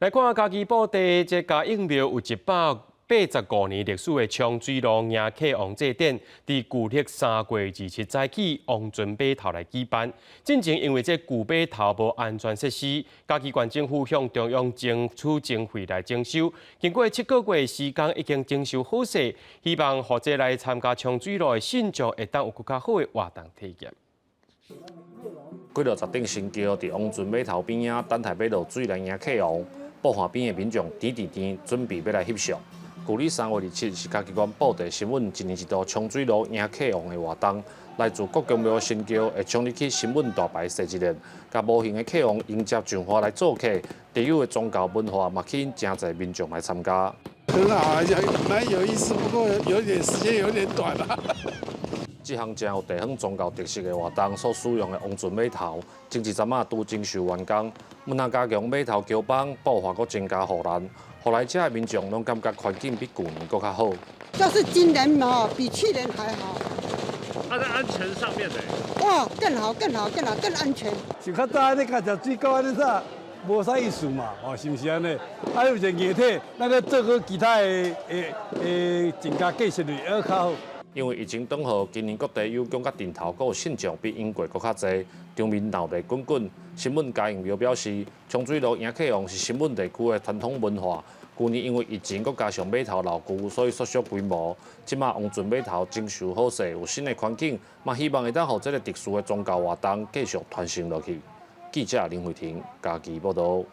來看嘉義布袋這嘉應廟有185年歷史的沖水路迎客王祭典，佇舊曆3月27早起，王船碼頭來舉辦。進前因為這舊碼頭無安全設施，嘉義縣政府向中央爭取經費來整修。經過7個月時間，已經整修好勢，希望予這來參加沖水路的信眾會當有閣較好的活動體驗。幾落十頂神轎佇王船碼頭邊仔等待欲落水來迎客王，布岸邊的民眾甜甜甜準備欲來翕相。舊曆3月27是嘉義縣布袋神穩一年一度沖水路迎客王的活動，來自各宮廟神轎會衝入去神穩大牌踅一輪，共無形的客王迎接上岸來做客，特有的宗教文化嘛吸引誠濟民眾來參加。很好，蠻有意思，不過有點時間有點短啦。這項誠有地方宗教特色的活動所使用的王船碼頭，前一陣仔拄整修完工，毋但加強碼頭橋枋，布岸閣增加護欄，予來遮的民眾攏感覺環境比舊年閣較好。就是今年嘛，比去年還好。它在安全上面呢？哇，更好，更好，更好，更安全。像較早你較食水溝按呢啥，無啥意思嘛，哦，是毋是按呢？啊，有一個硬體，咱閣做好其他的的的增加建設率，會較好。因為疫情轉好，今年各地有講佮陣頭，閣有信眾比往過閣較濟，場面鬧熱滾滾。神穩嘉應廟表示，沖水路迎客王是神穩地區的傳統文化。舊年因為疫情，閣加上碼頭老舊，所以縮小規模。這馬王船碼頭整修好勢，有新的環境，嘛希望會當予這个特殊的宗教活動繼續傳承落去。記者林慧婷嘉義報導。